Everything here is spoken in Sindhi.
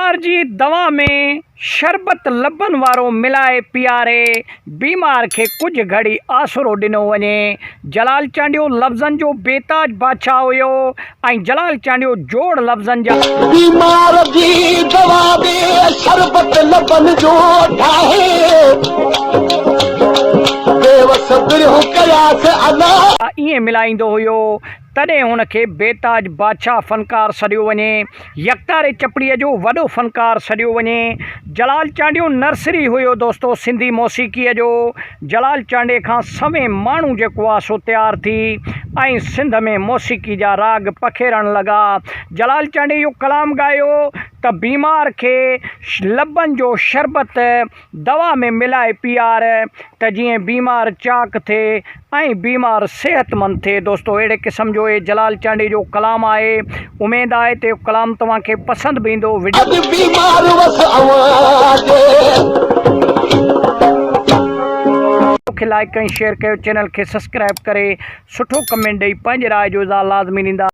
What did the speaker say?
بيمار جي دوا ۾ شربت لبن وارو ملائي پياري بيمار کي ڪجهه گهڙي آسرو ڏنو وڃي. جلال چانڊيو لفظن جو بيتاج بادشاهه هيو ۽ جلال چانڊيو جوڙ لفظن جا. بيمار جي دوا ۾ شربت لبن جو ٺاهي بيوس برهه ڪياس انا. ائين ملائيندو هيو تڏهن هن کي بيتاج بادشاهه فنڪار سڏيو وڃي، يڪتاري چپڙيء جو وڏو فنڪار سڏيو وڃي. جلال چانڊيو نرسري هيو دوستو سنڌي موسيقيء جو. جلال چانڊيي کان سوين ماڻهو جيڪو آ سو تيار ٿي ۽ سنڌ ۾ موسيقي جا راڳ پکيڙڻ لڳا. جلال چانڊيي اهو ڪلام ڳايو ته بيمار کي لبن جو شربت دوا ۾ ملائي پيار ته جيئن بيمار چاڪ ٿئي ۽ بيمار صحتمند ٿئي دوستو اهڙي قسم جو اهي جلال چانڊيي جو ڪلام آهي اميد آهي ته اهو ڪلام توهان کي پسند به ايندو وڊيو. اڄ بيمار وس اوهان جي. کي لائيڪ ۽ شيئر ڪيو چينل کي سسڪرائب ڪري سٺو ڪمينٽ ڏئي پنهنجي راء جو اظهار لازمي ڏيندا.